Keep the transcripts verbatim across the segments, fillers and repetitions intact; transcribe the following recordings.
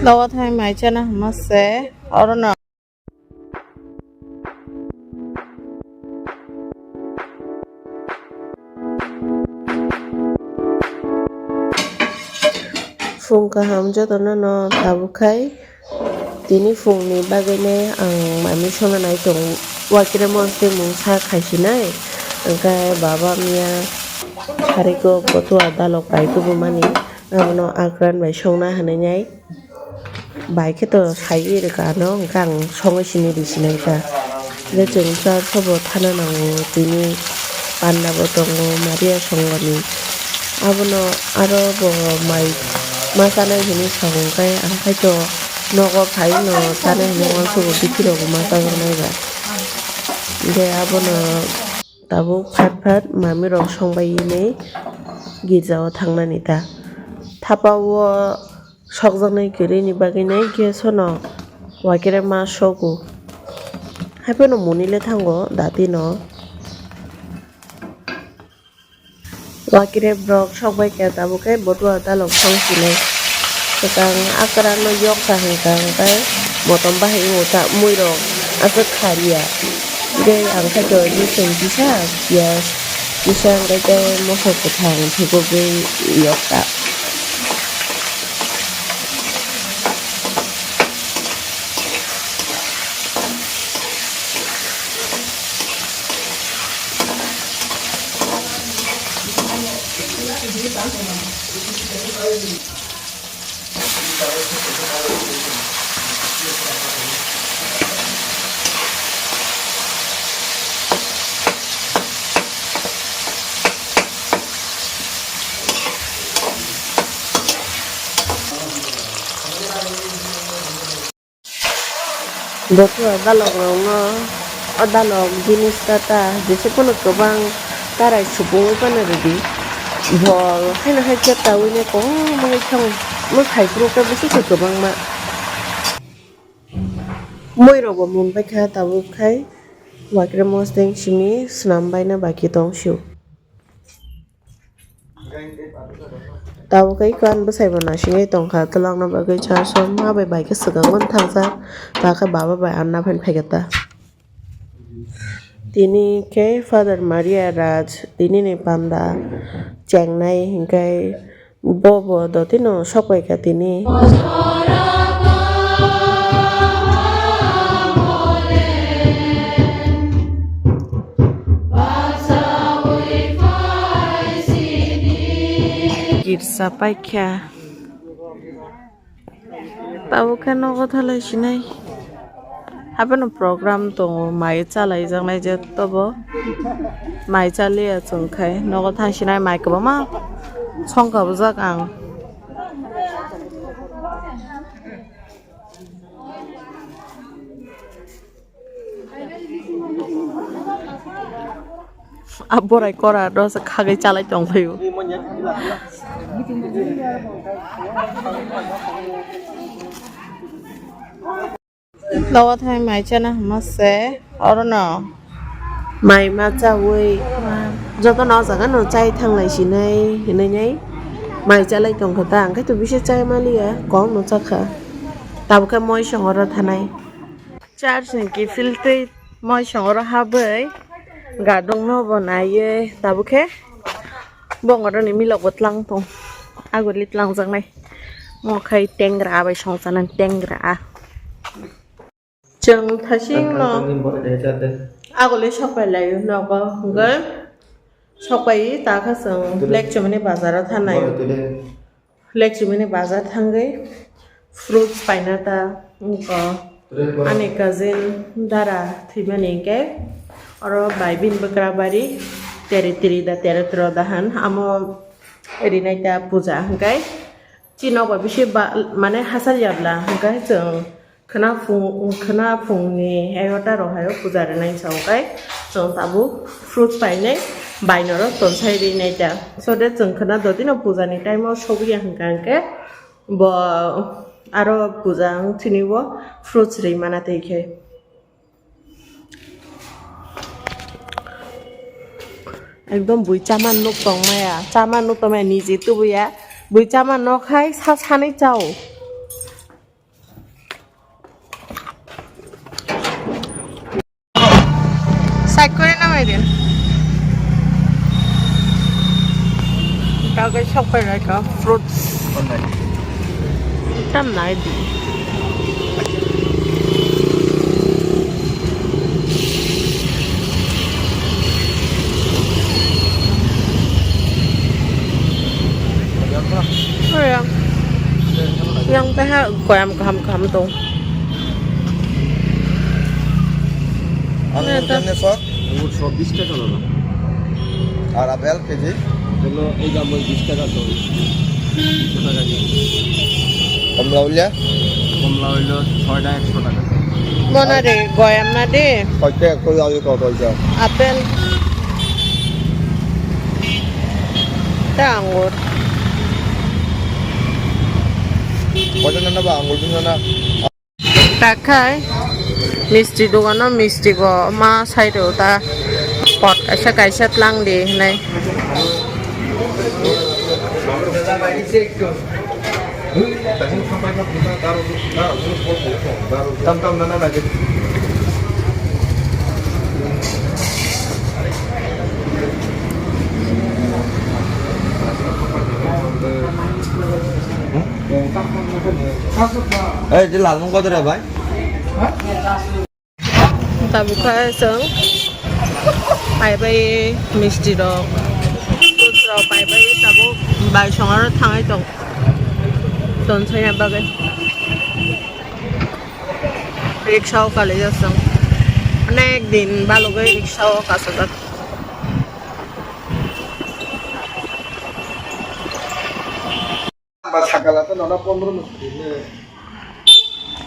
Tawa thai mai chana hwnma se oro no. Phung kaham jotono no tabuk khai. Tini phungni bagwino ang mami songna nai tongo. Wakire mosteng mungsa khaisinai. Hwnkhe baba miya hariko kotoa dalok pai tubumani. Abono akran bai songna hinwi nai. Bai khe to saiwi rwkha ano, hwnkhe ang songwi sini risinai kha. Hwnkhe chwng church o bo thana nango, tini panda bo tongo, Maria songoni. Abono aro bo mai ma chanai hinwi sago, hwnkhe ang khaito nogo phaino chanai hinwi uansukgo, bithi rokbo ma chajaknai ba. Hwnkhe abono tabuk phat phat mami rok songbai hinwi girja o thangnani ta. Thapa o sokjaknai kwrwini bagwi nai gas o no wakire ma sogo. Haiphano muni le thango dati no. Wakire borok sok bai khe tabuk khe botua dalok song sinai. Swkang akra no yok ta hwnkha hwnkhe motom bahai wngo ta mui rok aswk kha liya. Tei ang khe to bising kisa piyaj kisa hwnkhe tei moso kwthang thwgwi yok ta. Bothua dalok rokno, o dalok jinis ta ta jesa phano kwbang tarai supungwi phano rwdi. Bol haino hai khe tawi nai kok wngwi thang, mwkhai phuru khe bwswk khe kwbangma. Mui rok bo mun bai kha tabuk khai wakre mosteng simi swnam baina baki tong sio. Tabuk khe iko ani bwsai bo naisingwi tongkha, twlangna bagwi church o ma bai bai khe swkang mani thangjak, ta khe baba bai anna phan phaikha ta. Tini khe Father Maria Raj, tini ni panda chengnai hinkhe bo bo dotino sok pai kha tini. Girsa paikha. Tabuk khe nogo thalai sinai. Hapheno program tongo, mai chalai jaknai je tobo. Mai chaliya chwng khai nogo thang sinai mai kwbangma songkha bujak ang. A borai kora rw se khagwi chalai tong phaio. Nogo thai mai chana hwnma se oro no. Mai ma chawi joto no o jaga no chai thanglai sinai hinui nai mai chalai tongkha ta, ang khe to bisi chai maliya, kok no chakha. Tabuk khe moi songoro thanai. Church ni kiphil twi moi songoro habwi gadung no bo naiwi tabuk khe bongoroni milok bo tlang tong, aguli tlang jaknai. Mo khai tengra bai song chanani tengra. Chwng thasing no aguli sok pai lai nogo hwnkhe sok pai ta kha chwng lek chumani bazar o thanai. Lek chumani bazar thangwi fruits paina ta wngkha ani cousin dara thwimani hinkhe oro bai bini bwkra bari teri tiri da tero tero dahan amo rinai ta puja hinkhe chini nok bai bisi ba mane hachal ya bla hinkhe chwng Khwna phung, khwna phungni egarota rok hai o puja rwnai sa o kai chwng tabuk fruits painai bainoro tonsai rinai ta. So de chwng khwna dotino puja ni time o sogwi ya hwnkha hwnkhe bo aro puja wng thini o fruits ri mana tei khe. Ekdom bui chaman nuk tong maya, chaman nuk tong maya niji tubu ya. Bui chaman nok hai sa sanai chao. Kore na mai din. Bagwi sok pai lai ka fruits. Tam nai di. Yang teh koyam kaham kaham tong. Ang Ano ito? Internet shop. Angur sho bis taka lolo. Ar apple K G? Apple o ei dam oi bis taka to. Bis taka ni. Komla ulya? Komla ulya soi taka ekso taka. Mona de, goyam na de. Koi taka koi ayo ko koi ja. Apple. Ta angur. Koi na na ba angur bin na. Takhai misti dogano misti go ma side o ta pot kaisa kaisa tlang di hinai. Tam tam nana na. Eh, di lalmung kau tu dah, bai? Tabuk kha chwng paibai misti rok, fruits rok paibai tabuk bai songaro thangwi tong, tonsai na bagwi. Riksha o kalaijak chwng, onek din balugwi riksha o kasajak. Ba sakala to nono pondro no suri ne.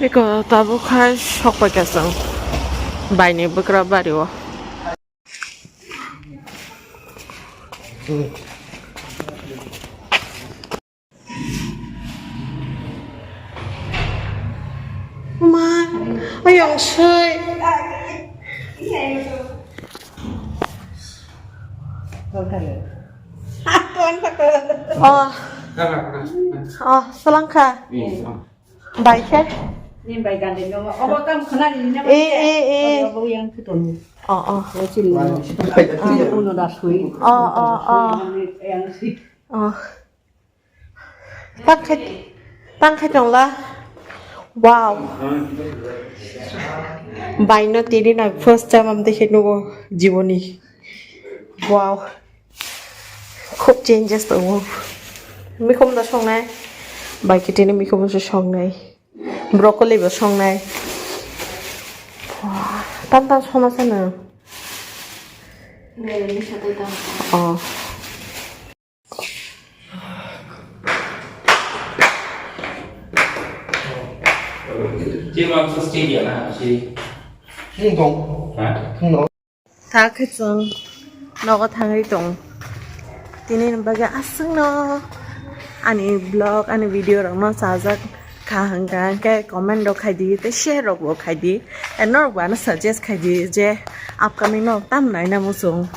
Eko tabuk hai sok pai ka chwng. Baini bwkra bari o. Ma, ayong soi. Oh. Oh, selangka. Bai khe? Ni bai gande no. Obo kam khna ni na. Eh, eh, eh. Obo yang kiton. Oh, oh. Obo chil no. Uno da sui. Oh, oh, oh. Yang si. Oh. Tang khai, tang khai tongla. Wow. Baino tini na first time am dekhe nugo jiboni. Wow. Khub changes tongo. Mikhum da songnai. Bai kitini mikhum se songnai. Broccoli bo songnai. Wah, tam tam songma sano. Oh. Sini bang, sini dia na, sini. Sini dong. Ha? Sini dong. Ta khe chwng nogo thangwi tong. Tini ni bagwi aswkno ani vlog, ani video rokno chajak kha hwnkha hwnkhe comment rok khai di tei share rok bo khai di. Tei norok bo ano suggest khai di je upcoming no tam naina muchung.